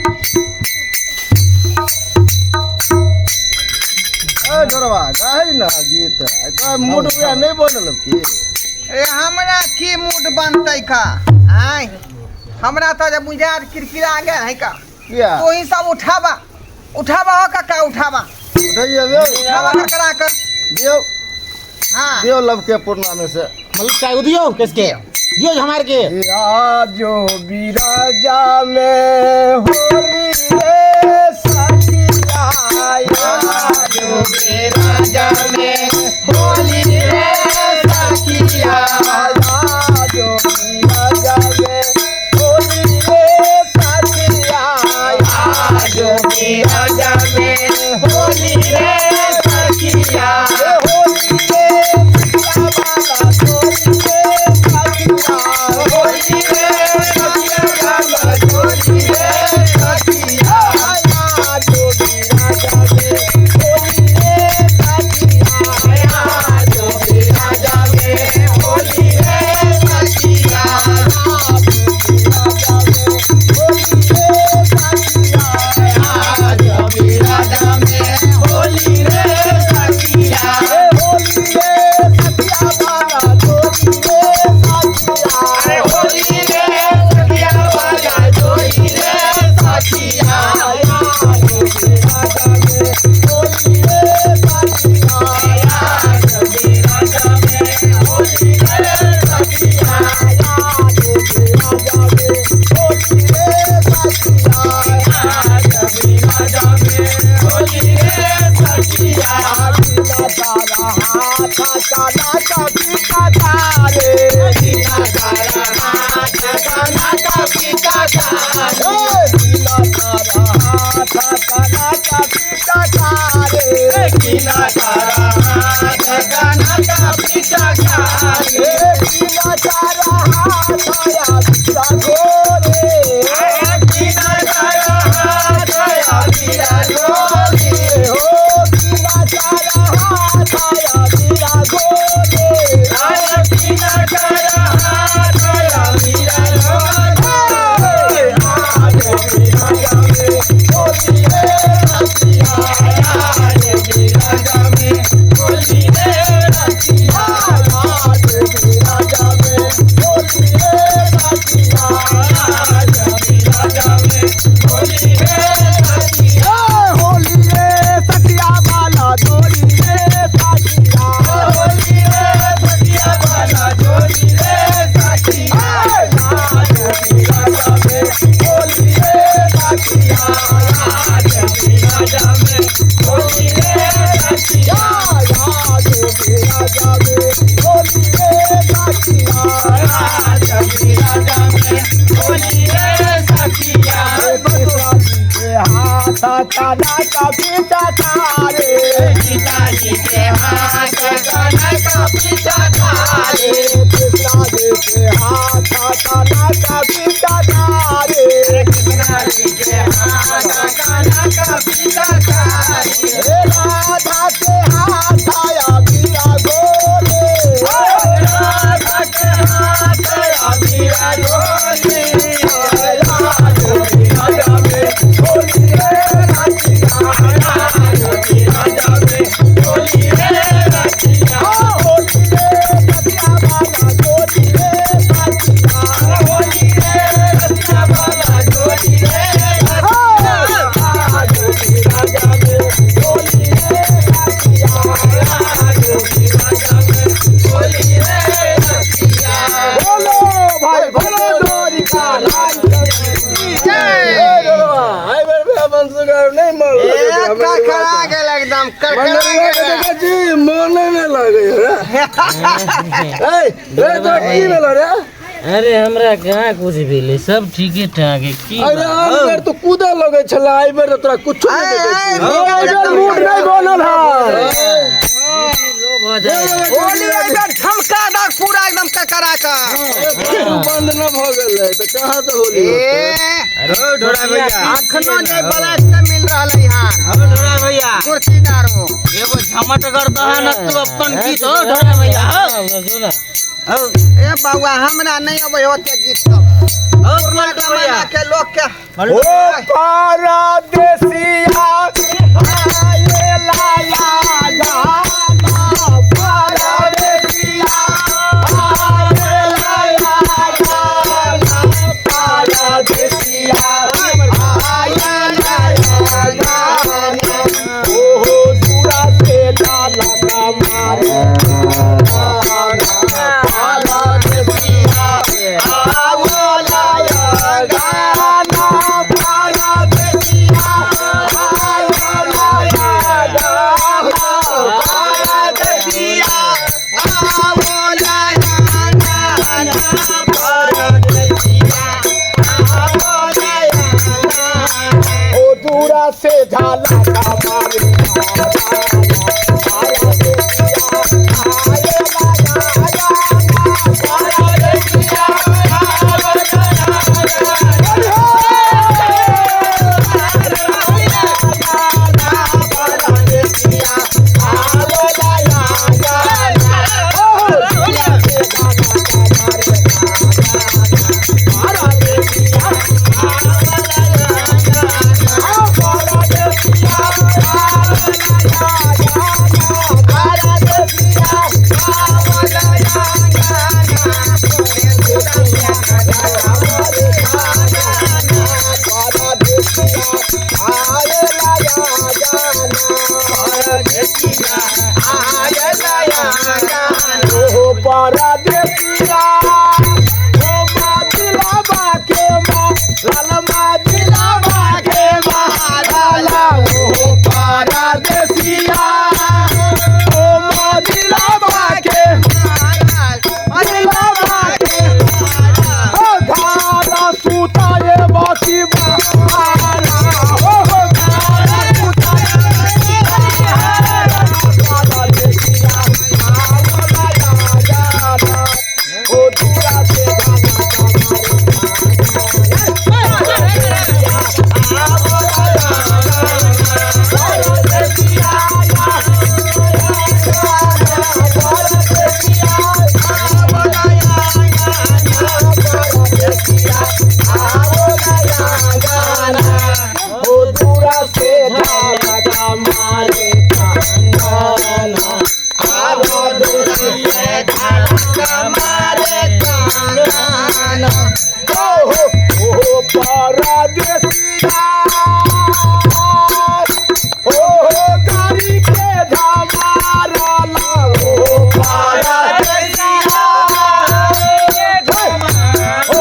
ए ढोरबा गाही ना गीत आइ तोरा मूड उएह नहि बनल की? ए हमरा की मूड बनतै का? आय हमरा तऽ जे बुझार किरकिरा गेल है का। किया? तू ही सब उठाबा उठाबा हो काका, उठाबा। उठैया दियौ। उठाबा करकरा कर दियौ। हाँ। दियौ लवके पूर्णा में से। मतलब चाय दियौ किसके दियौ हमार के। जो बिराजा में होली रे सखिया, जो बिराजा में होली रे सखिया, जो बिराजा में होली रे सखिया, जो बिराजा में होली रे सखिया, होली रे सखिया वाला जोड़ी रे सखिया, होली रे सखिया वाला जोड़ी रे सखिया, जो बिराजा में होली रे सखिया, जो बिराजा में होली रे सखिया, जो बिराजा में होली रे सखिया, होली रे सखिया वाला जोड़ी रे सखिया, होली रे सखिया वाला जोड़ी रे सखिया, होली रे सखिया, जो बिराजा में होली रे सखिया, होली रे सखिया, जो बिराजा में होली रे सखिया, तारा हाथ काना का पीता तारे, बिना तारा हाथ काना का पीता तारे, बिना तारा हाथ काना का पीता तारे, बिना तारा हाथ काना का पीता तारे, बिना तारा हाथ आया पीता गोरे, बिना तारा हाथ आया पीता गोरे, हो बिना तारा हाथ आया पीता गोरे, बिना तारा हाथ आया पीता गोरे, होली रे सखिया, बिराजा में होली रे सखिया, बिराजा में होली रे सखिया, बिराजा में होली रे सखिया, होली रे सखिया वाला जोड़ी रे सखिया, होली रे सखिया वाला जोड़ी रे सखिया, बिराजा में होली रे सखिया, बिराजा में होली रे सखिया, बिराजा में होली रे सखिया, बिराजा में होली रे सखिया, हाथ काना का पीता तारे, पिताजी के हाथ काना का पीता तारे, कृष्णा जी के हाथ काना का पीता तारे, कृष्णा जी के हाथ काना का पीता तारे, राधा के हाथ आया बीरा गोले, राधा के हाथ आया बीरा गोले, राजा में होली रे सखिया, राजा में होली रे सखिया, होली रे सखिया वाला जोड़ी रे सखिया, होली रे सखिया वाला जोड़ी रे सखिया, राजा में होली रे सखिया, राजा में होली रे सखिया। बोलो भाई बोलो डोरी का लाल जय। नहीं मर करकरा गेल एकदम, करकरा गेल। जी मन नहीं लगे रे। ए रे तो की भेल रे? अरे हमरा कहाँ कुछ भेलै, सब ठीके ठाक है। की अरे आन बेर तो कूदे लगे छला, एहि बेर तोरा कुछो नहीं देखै छी। एहि बेर मूड नहीं बनल है। लो भऽ जाइ। होली एकदम ठमका दक पूरा एकदम करकरा का। बंद न भऽ गेलै तऽ कहाँ से होली ए होतै? ढोरा भैया, अखनो जे ब्लैक से मिल रहल है यहाँ ढोरा भैया, कुर्सी दारू एगो झमट कर दह न तू अपन गीत। हो ढोरा भैया, हो ए बउआ हमरा नहीं अबै होते गीत सब। पुरना जमाना के लोग के ओ परदेसिया आए लाया जाना परदेसिया आए लाया जाना परदेसिया आए लाया जाना ओहो दूरा से लाला का मारे परदेसिया आवो लाया गाना परदेसिया आवो लाया गाना परदेसिया आवो लाया गाना परदेसिया आवो लाया गाना ओ दूरा से झाला का मारे परदेसिया ओ मादिलाबा के मा लाल मादिलाबा के मा लाला ओ परदेसिया ओ मादिलाबा के मादिलाबा के ओ धारा सुताए बासी मारा हो हो धारा परदेसिया ओ गाड़ी के धमारा ओ परदेसिया ओ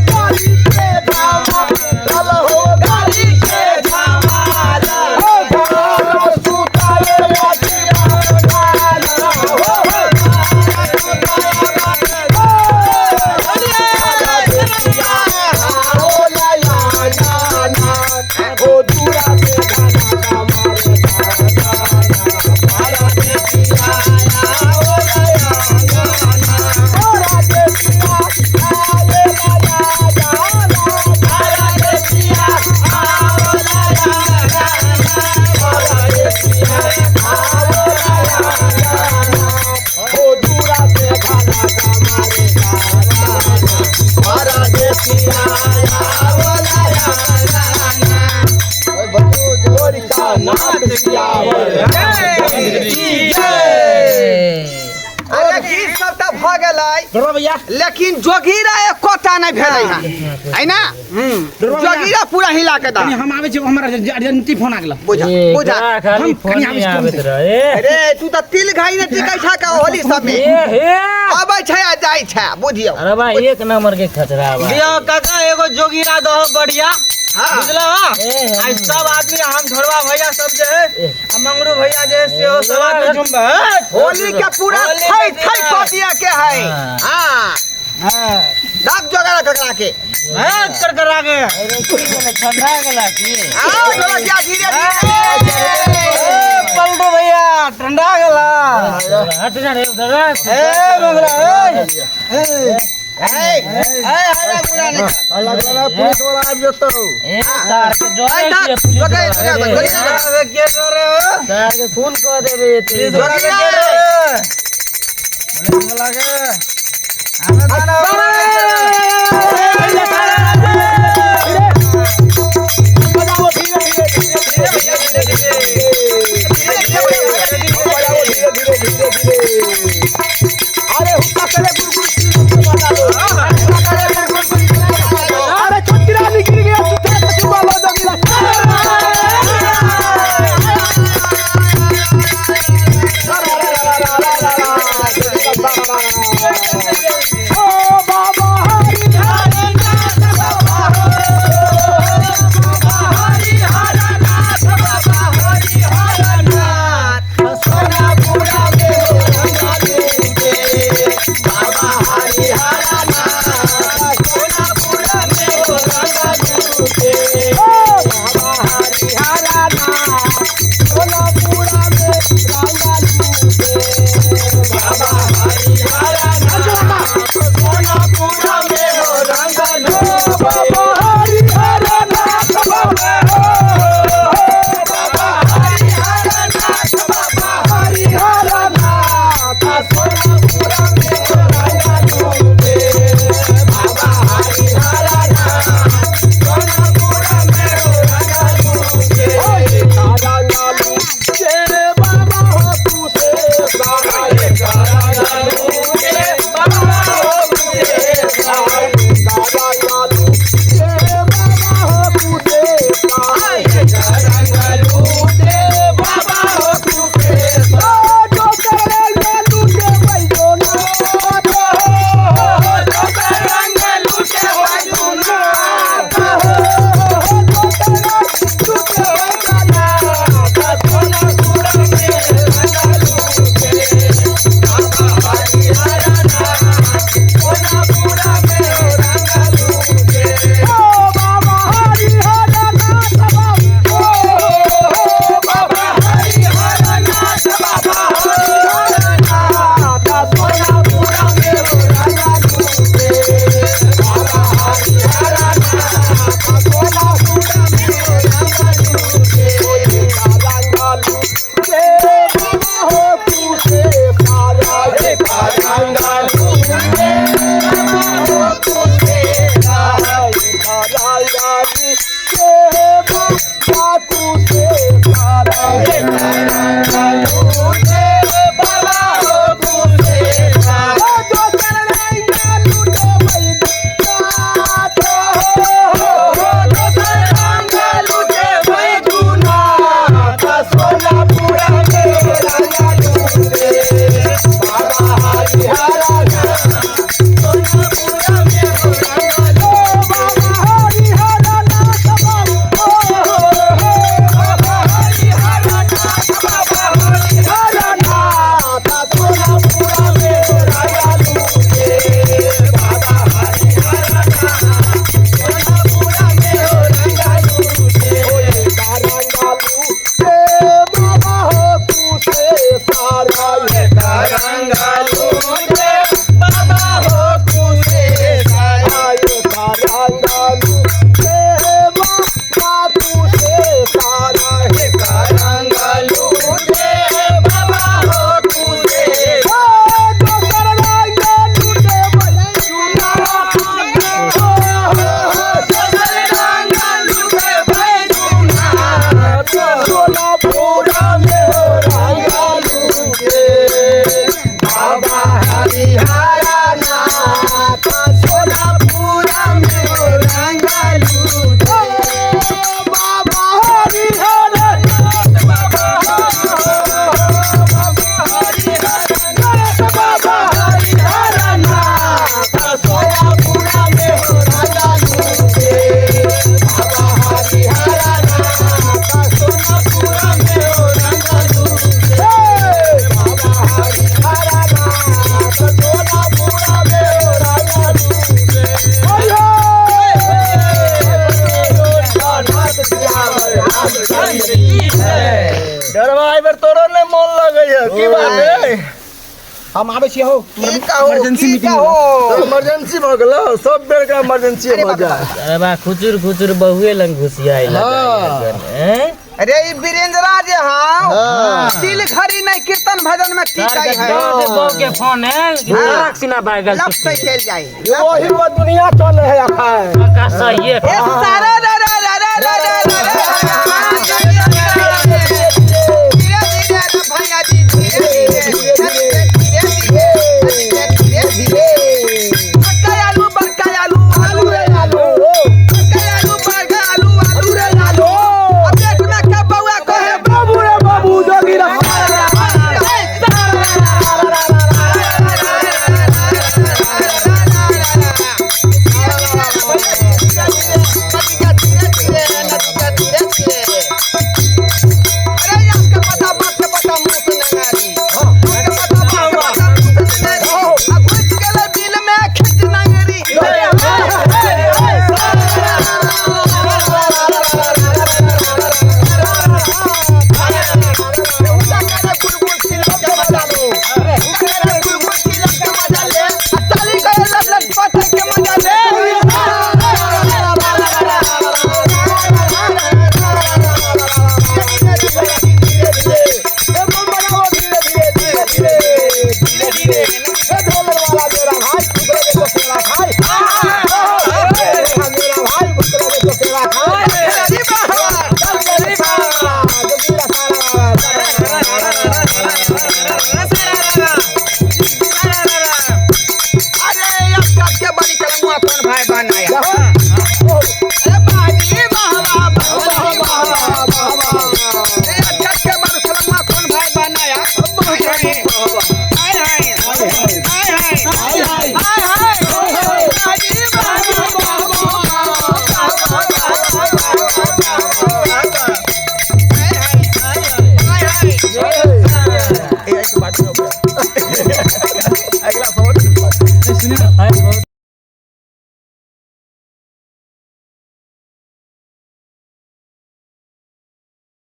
गाड़ी के धमारा हो गाड़ी के धमारा हो धारा सुताए वासिया हो अरे गीत सब तऽ भऽ गेलै डोरबा भैया लेकिन जोगीरा एकोटा नहि भेलै हन है ना जोगीरा पूरा हिला के दा कनी हम आबै छी हमरा अर्जेंटी फोन आ गेल बुझा ए, बुझा का खाली हम फोन कनी आबै नहीं छी आबैत तुरन्ते। रहे अरे तू तऽ तिल घाई ने टिकै छा का होली सब में ए हे अबै छै आ जाइ छै बुझियौ अरे भाई एक नंबर के खचरा बा दियो काका एगो जोगीरा दहो बढ़िया हाँ। बुझलो हाँ? ए, आई सब आदमी हम ढोरवा भैया सब जे है ए। आ मंगरू भैया जे है सेहो सब आदमी झुमबे है। होली के पूरा होली के थै दिन थै है। कऽ दिया के है हाँ। हाँ दाग जोगरा ककरा के हाँ, करकरा के अरे की भेलै, ठंडा गेला की आओ ढोलकिया धीरे धीरे ए, पलटू भैया ठंडा गेला हट जा रे उधर हट। ए मंगरा ए ए ए हरा बुरा नहीं ए, तार के डरे ऐ दाग छियै पुलिस जोगे वाला, जोगे रे। जोगे अरे, के डरे हो तार के खून कऽ देबै एते। डरे के डरे बोले बोला के हमें दाना डरवा एहि बेर तोरो नहि मोन लगैया की बात है? हम आबै छियै हो। की कहू, इमरजेंसी की मीटिंग कहू? इमरजेंसी भऽ गेलो, सब बेर का इमरजेंसी भऽ जाए। अरे बा खुचुर खुचुर बहुए लंग घुसियाइ लगा। अरे ई वीरेंद्रा जे हाँ तिल घड़ी नहीं कीर्तन भजन में टिकै है। बहु के फोन आयल कि तारक सिन्हा भागल। लप से चल जाई। ओही पर दुनिया चले है अखन। का सही है। ए सारा रा रा रा रा रा रा